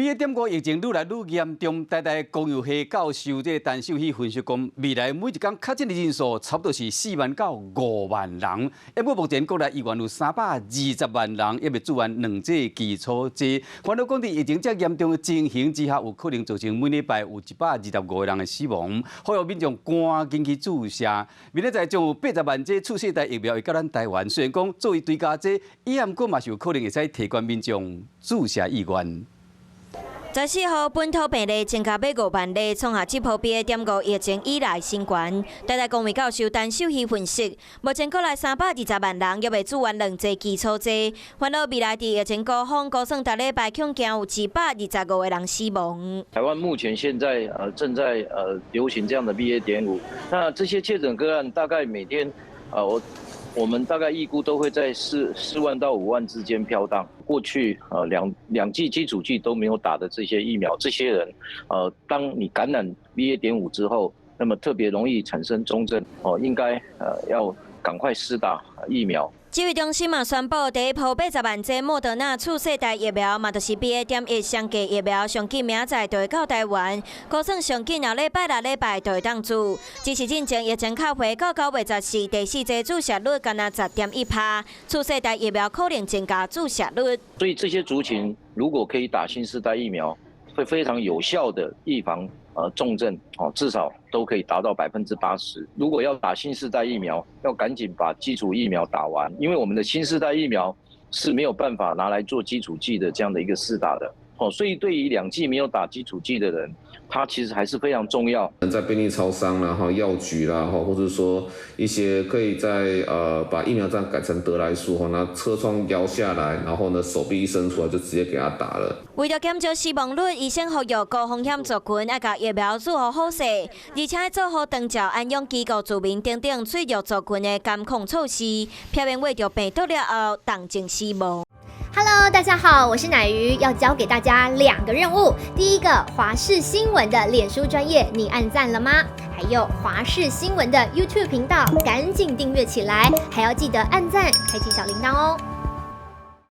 BA.5疫情愈來愈嚴重，台大公衛系教授這個陳秀喜分析講，未來每一工確診的人數差不多是4萬到5萬人。不過目前國內醫院有320萬人，猶未注完兩劑基礎劑。煩惱講，佇疫情遮嚴重的情形之下，有可能造成每禮拜有125個人的死亡。呼籲民眾趕緊去注射。明仔載將有80萬劑次世代疫苗會到咱台灣。雖然講作為追加劑，伊毋過嘛是有可能會使提懸民眾注射意願。14號本土病例增加欲5萬例，創下這波 BA.5疫情以來新高。台大公衛教授陳秀喜分析，目前國內320萬人猶未注完兩劑基礎劑，煩惱未來佇疫情高峰，估算逐禮拜恐驚有125個人死亡。台灣目前現在正在流行這樣的 BA.5，那這些確診個案大概每天我們大概預估都會在4萬到5萬之間飄蕩。過去兩劑基礎劑都沒有打的這些疫苗，這些人當你感染 BA.5之後，那麼特別容易產生重症哦，應該要趕快施打疫苗。指揮中心嘛宣布，第一波80萬劑莫德納次世代疫苗嘛，就是 BA.1雙價疫苗，上緊明仔載就會到台灣，估算上緊後禮拜六禮拜就會當注。只是進前疫情較回到9月14，第四劑注射率干焦10.1趴，次世代疫苗可能增加注射率。所以這些族群如果可以打新世代疫苗，會非常有效的預防重症哦，至少都可以達到80%。如果要打新世代疫苗，要趕緊把基礎疫苗打完，因為我們的新世代疫苗是沒有辦法拿來做基礎劑的這樣的一個施打的。哦，所以對於兩劑沒有打基礎劑的人，他其實還是非常重要。在便利超商啦、哈藥局啦、哈，或者說一些可以在把疫苗站改成得來速哈，那車窗搖下來，然後呢手臂一伸出來就直接給他打了。為著減少死亡率，醫生呼籲高風險族群愛共疫苗注予好勢，而且做好長照安養機構住民等等脆弱族群的監控措施，避免秽著病毒了後重症死亡。 Hello，大家好，我是奶魚，要交給大家兩個任務。第一個，華視新聞的臉書專頁，你按讚了嗎？還有華視新聞的 YouTube 頻道，趕緊訂閱起來，還要記得按讚，開啟小鈴鐺哦。